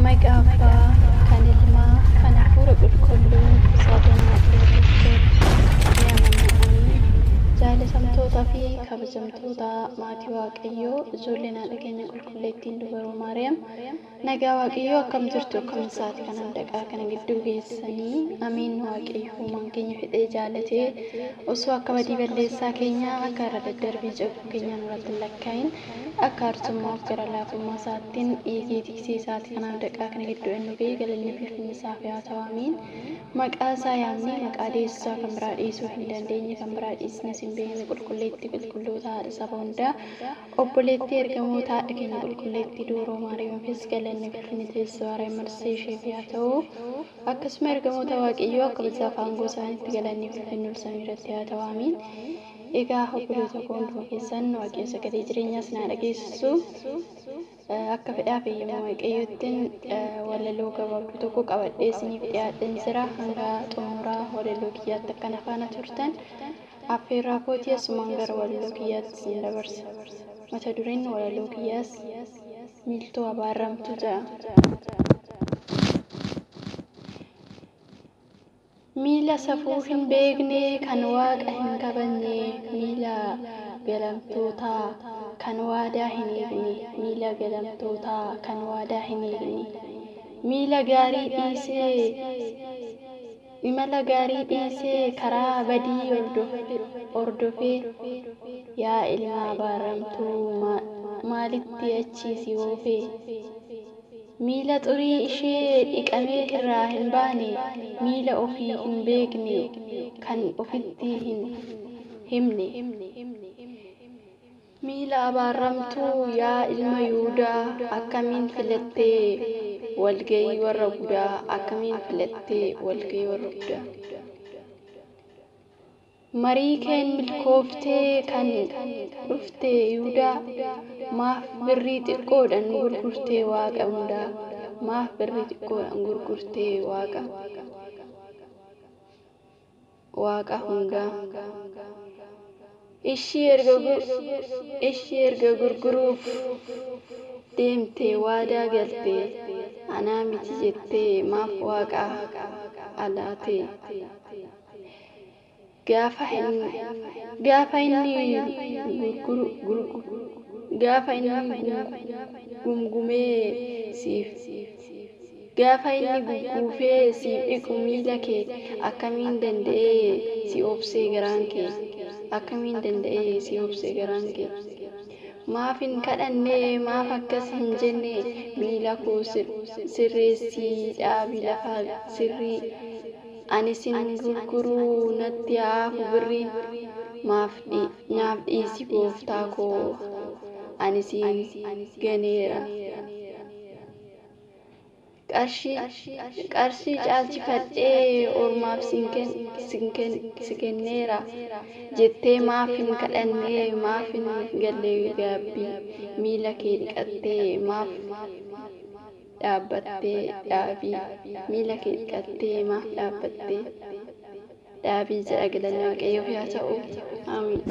Maqaa Abbaa kan Ilmaa kan Hafuura Qulqulluu sadan Waaqayyo tokkootti ni amanna. Amiin. Jaalatamtootaa fi kabajamtoota maatii Waaqayyoo, ijoolleen haadha keenya qulqulleettiin Dubaroo Maariyaam, nagaa Waaqayyoo, akkam jirtu? Akkam isaati kanaaf dhaqaa kana gidduu geessanii? Amiin. Waaqayyo uumaan keenya fedhee jaalatee osoo akka badii balleessaa keenya, akka irra daddarbii cubbuu keenya nurratti hin lakkaa'in, akka arjummaaf gara laafummaa isaattiin dhiigee tiksee isaati kanaaf dhaqaa kana gidduu inni ga'e, galanni fi ulfinni isaaf haa ta'u. Amiin. Maqaa isaa yaamnee maqaa deessisaa kan biraa dhiisuu hin dandeenye, kan biraa dhiisnes hin beekne, qulqulleettii qulqulloota, haadha saba hundaa, obboleettii ergamoota, haadha keenya qulqulleettii Dubroo Maariyaamifis galanni ulfinni teessoo haaraan marsee isheef haa ta'u. Akkasuma ergamoota Waaqayyoo akka bilchaaf aangoo isaaniitti galanni ulfinni ol samii irratti haa ta'u. Amiin. Egaa obboloota koo, hunduma keessan Waaqayyo sagalee jireenyaas naa dhageessisu. Akka fedhaa fi eeyyama Waaqayyoottiin walaloo gabaabduu tokko qabadhee isiniif dhiyaadheen jira. Hanga xumuraa walaloo kiyyaatti akkana faana turtan affeerraa kootii. Asumaan gara walaloo kiyyaatti isin dabarsa. Mata dureen walaloo kiyyaas "Miiltoo Abaarramtuu" jedha. Miila safuu hin beekne, kan Waaqa hin kabajne, miila galamtootaa kan waadaa hin eegne, miila galamtootaa kan waadaa hin eegne. Miila gaarii dhiisee, imala gaarii dhiisee, karaa badii hordofee, yaa ilma abaaramtuu, maalitti achii si oofee? Miila xurii ishee dhiqamee irraa hin baane, miila ofii hin beekne, kan ofitti hin himne. Miila abaaramtuu, yaa ilma Yihudaa, akkamiin filattee walgayii warra guddaa, akkamiin filattee walgayii warra guddaa? Marii keen milkooftee kan dhufte Yihudaa, maaf birrii xiqqoodhaan gurgurtee Waaqa hundaa? Maaf birrii xiqqoodhaan gurgurtee Waaqa hundaa? Ishii erga gurguruuf deemtee waadaa galte, anaa miti jettee maaf Waaqa alaate? Gaafa inni gumgumee siif, gaafa inni gugguufee siif dhiqu miila kee, akkamiin danda'ee si obsee garaan kee? Akkamiin danda'ee si obsee garaan kee? Maaf hin kadhanne? Maaf akkas hin jenne? "Miila koo sirreessii dhaabi lafa sirrii, ani sin gurguruu, natti haa hafu birriin. Naaf dhiisi gooftaa koo, ani siin ganeera. Qarshii caalchifadhee ormaaf si kenneera" jettee maaf hin kadhanne? Maaf hin galle gaabbii? Miila kee dhiqattee maaf dhaabbattee dhaabii? Miila kee dhiqattee maaf dhaabbattee dhaabii jedha. Galanni Waaqayyoof haa ta'u. Amiin.